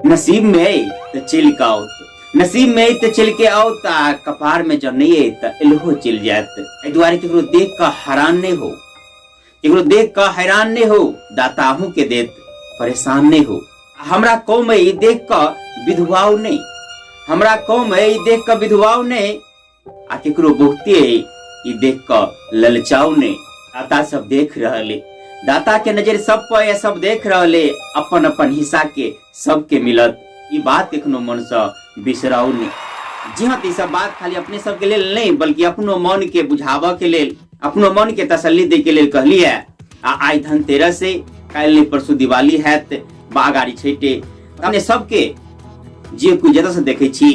नसीब में अइ तऽ चलि कऽ आओत, नसीब में अइ तऽ चलि के आओत, आ कपार में जँ नहि अइ तऽ एलहो चलि जायत। एहि दुआरे केकरो देख कऽ हैरान नहि हो, केकरो देख कऽ हैरान नहि हो, दाता अहूँ के देत, परेशान नहि हो। हमरा कौम अइ ई देख कऽ विधवाओ नहि, हमरा कौम अइ ई देख कऽ विधवाओ नहि, आ केकरो बहुते अइ ई देख कऽ ललचाउ नहि। दाता सब देख रहल अइ, दाता के नजर सब पर अइ, सब देख रहल अइ, अपन अपन हिस्सा के सबके मिलत, ई बात कखनो मन सँ बिसराउ नहि। जी हाँ, तऽ ई सब बात खाली अपने सबके लेल नहि, बल्कि अपनो मन के बुझाबऽ के लेल, अपनो मन के तसल्ली दै के लेल कहली है। आ आइ धनतेरस अइ, काल्हि नहि परसू दिवाली हैत, बागाड़ी छठि, अपने सबके जे कोइ जतऽ से देखै छी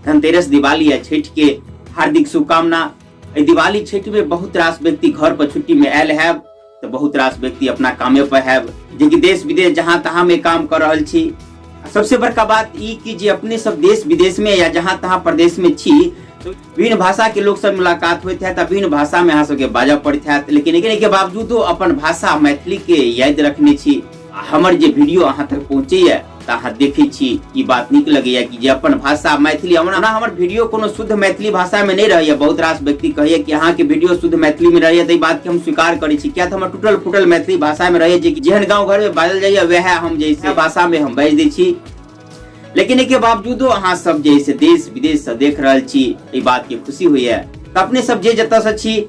धनतेरस, दिवाली आ छठि के हार्दिक शुभकामना। एहि दिवाली छठि में बहुत रास व्यक्ति घर पर छुट्टी में आयल हैब, तऽ बहुत रास व्यक्ति अपना कामे पर हैब, जे कि देश विदेश जहाँ तहाँ में काम कर रहल छी। सबसे बड़का बात ई कि जे अपने सब देश विदेश में या जहाँ तहाँ प्रदेश में छी, तो विभिन्न भाषा के लोग सब मुलाकात होइत हैत आ विभिन्न भाषा में अहाँ सबके बाजऽ पड़ैत हैत, लेकिन एकर बावजूदो अपन भाषा मैथिली के याद रखने छी। हमर जे वीडियो अहाँ तक पहुँचैया तऽ अहाँ देखै छी, ई बात नीक लगैया कि जे अपन भाषा मैथिली। ओना हमर वीडियो कोनो शुद्ध मैथिली भाषा में नहि रहैया, बहुत रास व्यक्ति कहैया कि अहाँके वीडियो शुद्ध मैथिली में रहैया, तऽ ई बात के हम स्वीकार करै छी, किया तऽ हमर टूटल फूटल मैथिली भाषा में रहैया, जे कि जेहन गाँव घर में बाजल जाइया वएह हम जे से भाषा में हम बाजि दै छी। लेकिन एहिके बावजूदो अहाँ सब जे से देश विदेश से देख रहल छी, एहि बात के खुशी होइया। तऽ अपने सब जे जतऽ से छी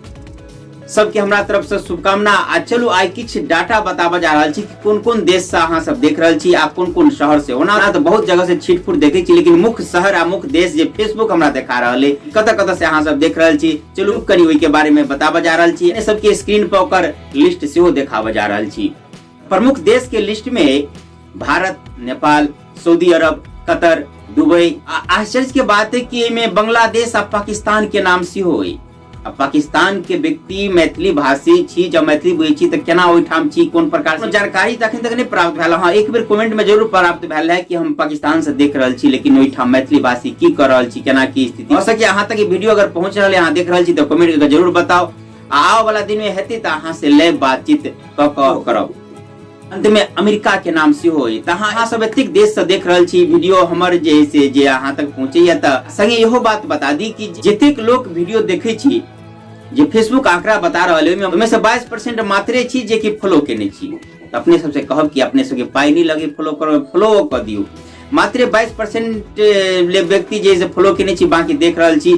सबके हमरा तरफ से शुभकामना। आ चलू आइ किछु डाटा बताबऽ जा रहल छी कि कोन कोन देश से अहाँ सब देख रहल छी आ कोन कोन शहर से। ओना तऽ बहुत जगह से छिटफुट देखै छी, लेकिन मुख्य शहर आ मुख्य देश जे फेसबुक हमरा देखा रहल अइ, कतऽ कतऽ से अहाँ सब देख रहल छी, चलू कनि ओहिके बारे में बताबऽ जा रहल छी। सबके स्क्रीन पर ओकर लिस्ट सेहो देखाबऽ जा रहल छी। प्रमुख देश के लिस्ट में भारत, नेपाल, सऊदी अरब, कतर, दुबई। आ आश्चर्य के बात है कि एहिमे बांग्लादेश आ पाकिस्तान के नाम सेहो अइ। आ पाकिस्तान के व्यक्ति मैथिली भाषी छी, जब मैथिली बुझै छी तऽ केना ओहिठाम छी, कोन प्रकार से जानकारी तऽ अखन तक नहि प्राप्त भेल। हाँ, एक बेर कमेंट में जरूर प्राप्त भेल है कि हम पाकिस्तान से देख रहल छी, लेकिन ओहिठाम मैथिली भाषी की कर रहल छी, केना की स्थिति हो सके। अहाँ तक ई वीडियो अगर पहुंच रहल है, अहाँ देख रहल छी तऽ कमेंट करके जरूर बताओ। आ आबऽ वाला दिन में हेतै तऽ अहाँ से लाइव बातचीत कऽ कऽ करब। अंत में अमेरिका के नाम सेहो अइ। तऽ अहाँ सब एतेक देश से देख रहल छी वीडियो हमर जे से जे अहाँ तक पहुंचैया, तऽ संगे इहो बात बता दी कि जतेक लोक वीडियो देखै छी, जे फेसबुक आंकड़ा बता रहल है, ओहिमे से 22% मात्रे छी जे कि फॉलो केने छी। तऽ अपने सबसे कहब कि अपने सबके पाइ नहि लगे फॉलो करब, फॉलो कऽ दियौ। मात्रे 22% ले व्यक्ति जे से फॉलो केने छी, बाकी देख रहल छी।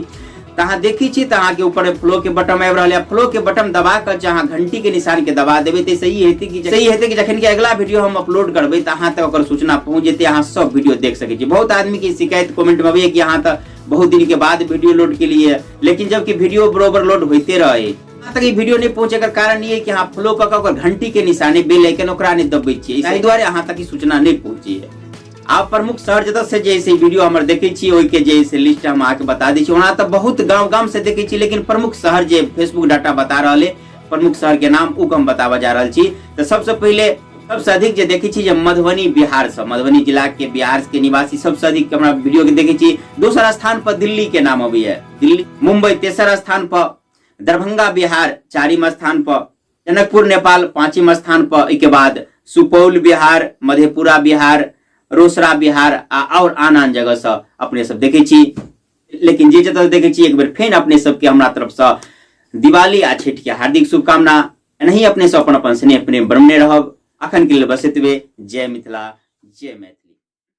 तऽ अहाँ देखै छी तऽ अहाँके ऊपर फ्लो के बटन आबि रहल है, फ्लो के बटन दबा कऽ जे अहाँ घंटी के निशान के दबा देबै तऽ सही हेतै कि सही हेतै कि जखन कि अगिला वीडियो हम अपलोड करबै तऽ अहाँ तक ओकर सूचना पहुँच जेतै, अहाँ सब वीडियो देख सकै छी। बहुत आदमी के शिकायत कमेंट में अबैया कि अहाँ तऽ बहुत दिन के बाद वीडियो लोड केलिए, लेकिन जबकि वीडियो बरोबर लोड होइते रहे, अहाँ तक ई वीडियो नहि पहुँचे एकर कारण ई है कि अहाँ फ्लो कऽ कऽ ओकर घंटी के निशाने बेल आइकन ओकरा नहि दबबै छियै, एहि दुआरे अहाँ तक ई सूचना नहि पहुँचैया। आब प्रमुख शहर जतऽ से जे से वीडियो हमर देखै छी ओहिके जे से लिस्ट हम अहाँके बता दै छी। ओना तऽ बहुत गाँव गाम से देखै छी, लेकिन प्रमुख शहर जे फेसबुक डाटा बता रहल है, प्रमुख शहर के नाम ओ हम बताबऽ जा रहल छी। तऽ सबसँ पहिले सबसँ अधिक जे देखै छी जे मधुबनी बिहार से, मधुबनी जिला के बिहार के निवासी सबसँ अधिक हमरा वीडियो के देखै छी। दोसर स्थान पर दिल्ली के नाम अबैया, दिल्ली, मुंबई तेसर स्थान पर, दरभंगा बिहार चारिम स्थान पर, जनकपुर नेपाल पांचम स्थान पर, एहिके बाद सुपौल बिहार, मधेपुरा बिहार, रोसड़ा बिहार आ और आन आन जगह से अपने सब देखै छी। लेकिन जे जतऽ देखै छी एक बेर फेर अपने सबके हमरा तरफ से दिवाली आ छठि के हार्दिक शुभकामना। एनाही अपने सब अपन अपन स्नेह प्रेम बनने रहब। अखन के लेल बस एतबे। जय मिथिला, जय मैथिली।